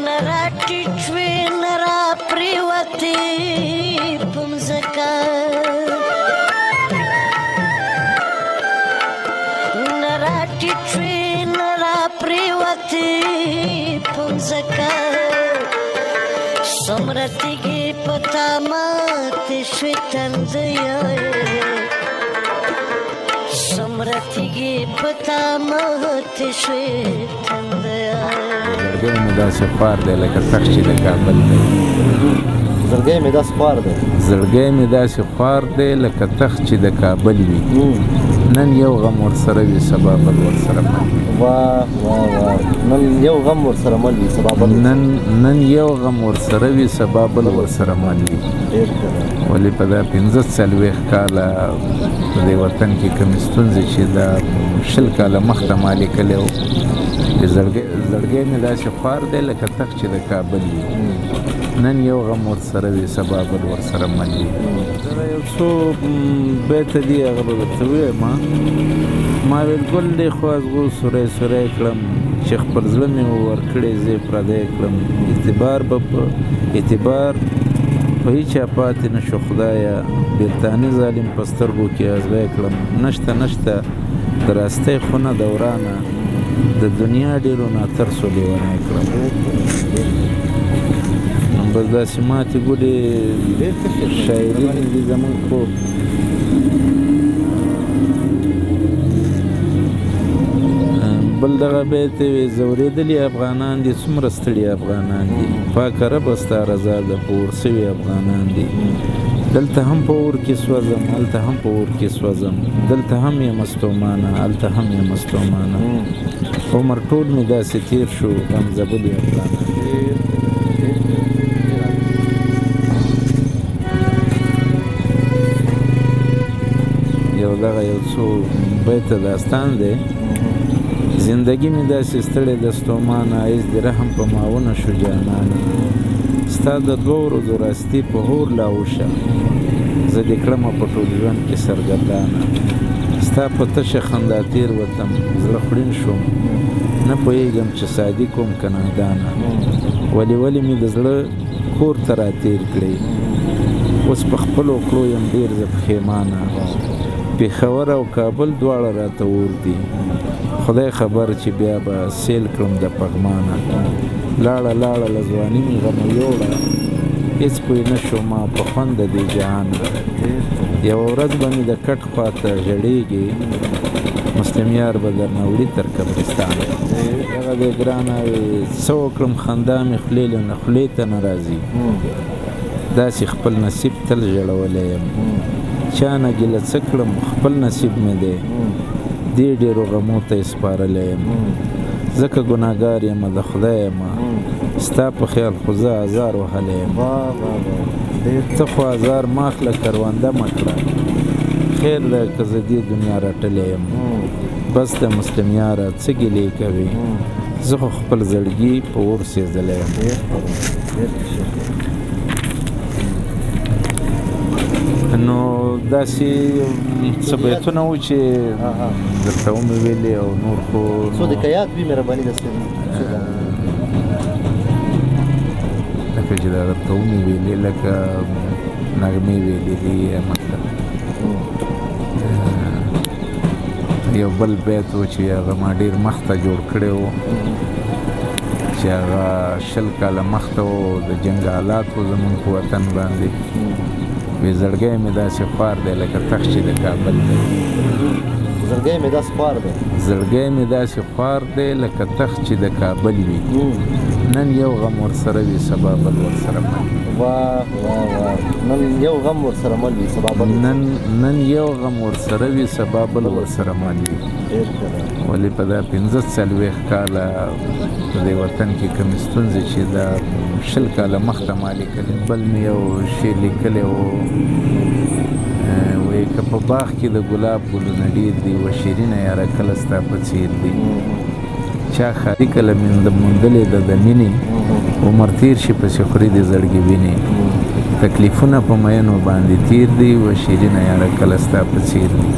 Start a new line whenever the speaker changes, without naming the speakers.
نه راټیټ شوې نه را پرېوتې په مځکه، نه راټیټ شوې نه را پرېوتې په مځکه، څومره تیږې په تا ماتې شوې تندیه، څومره تیږې په تا ماتې شوې تندیه.
زړګی مې داسې خوار دی لکه تخت چې د کابل دی.
زړګی مې داسې خوار دی.
زړګی مې داسې خوار دی لکه تخت چې د کابل وي، نن یو غم ورسره وي سبا بل ورسره مل وي.
واه واه واه، نن یو غم ورسره مل وي سبا بل.
نن یو غم ورسره وي سبا بل ورسره مل وي.
ډېر ښه ده.
ولې په دا 45 کاله په دې وطن کې کومې ستونزې چې دا 20 کاله مخته ما لیکلی و، زړګی مې داسې خوار دی لکه تخت چې د کابل وي، نن یو غم ورسره وي سبا بل ورسره مل وي. دغه یو څو بیته دي هغه به درته ووایم. ما ویل ګل دی خو ازغو سوری سوری کړم، چې خپل زړه مې ورکړی زه یې پردی کړم، اعتبار په هیچا پاتې نه شو خدایه، بېلتاني ظالم په سترګو کې ازغی کړم، نشته نشته د راستۍ خونه دورانه، د دنیا ډېرو ناترسو لیونی کړم. بس داسې ماتې ګلې شاعري مې دي زموږ خو. بل دغه بیت وي، ځورېدلي افغانان دي څومره ستړي افغانان دي، پاکه ربه ستا رضا ده په اور سوي افغانان دي، دلته هم په اور کې سوځم هلته هم په اور کې سوځم، دلته هم یم ستومانه هلته هم یم ستومانه، عمر ټول مې داسې تېر شو غم ځپلي افغانان. یو دغه یو څو بیته داستان دی. زندگی مې داسې ستړې ده ستومانه، هېڅ دې رحم په ما ونه شو جانانه، ستا د دوو ورځو راستي په هور لا وشه، زه دې کړمه په ټول ژوند کې سرګردانه، ستا په تشه خندا تېر وتم زړه خوړین شوم، نه پوهېږم چې سادي کوم که نادانه، ولې ولې مې د زړه کور ته را تېر کړې، اوس په خپلو کړو یم ډېر زه پښېمانه، پېښور او کابل دواړه راته اور دي، خدای خبر چې بیا به سیل کړم د پغمانه، لاړه لاړه له ځواني مې غمه یوړه، هېڅ پوه نه شو ما په خوند د دې جهانه، یوه ورځ به مې د کټ خواته ژړېږي، مسلم یار به درنه وړي تر قبرستانه. دغه دی ګرانه څه وکړم خندا مې خولې ته نه راځي، داسې خپل نصیب تل ژړولی یم، چا نه ګیله څه کړم خپل نصیب مې دی، دې ډېرو غمو ته یې سپارلی یم، ځکه ګناهګار یمه د خدای یمه، ستا په خیال خو زه ازار وهلی یم، ته خو ازار مه اخله کرونده مه کړه، خیر دی که زه دې دنیا رټلی یم، بس د مسلم یاره څه ګیلې کوې، زه خو خپل زړګي په اور سېزلی یم. نو داسې څه بیتونه وو چې درته ومې ویلې او نور خو
څو د که یاد وي مهرباني درسره
لکه چې دا درته ومې ویلې، لکه نغمې ویلې دي، مطلب یو بل بیت و چې هغه ما ډېر مخته جوړ کړی و، چې هغه 20 کاله مخته و، د جنګ حالات و زموږ په وطن باندې، وی زړګی مې داسې خوار دی لکه تخت چې د کابل دی.
زړګی مې داسې خوار دی.
زړګی مې داسې خوار دی لکه تخت چې د کابل وي، نن یو غم ورسره وي سبا بل ورسره مل وي.
واه واه واه، نن یو غم ورسره مل وي سبا بل.
نن یو غم ورسره وي سبا بل ورسره مل وي.
ډېر ښه ده.
ولې په دا 45 کاله په دې وطن کې کومې ستونزې چې دا 20 کاله مخته ما لیکلې، بل مې یو شعر لیکلی و، وایي که په باغ کې د ګلاب ګلونه ډېر دي، و شیرینه یاره کله ستا په څېر دي، چا ښادي کله موندلې ده د مینې، عمر تېر شي پسې خوري دې زړګي وینې، تکلیفونه په مینو باندې تېر دي، و شیرینه یاره کله ستا په څېر دي.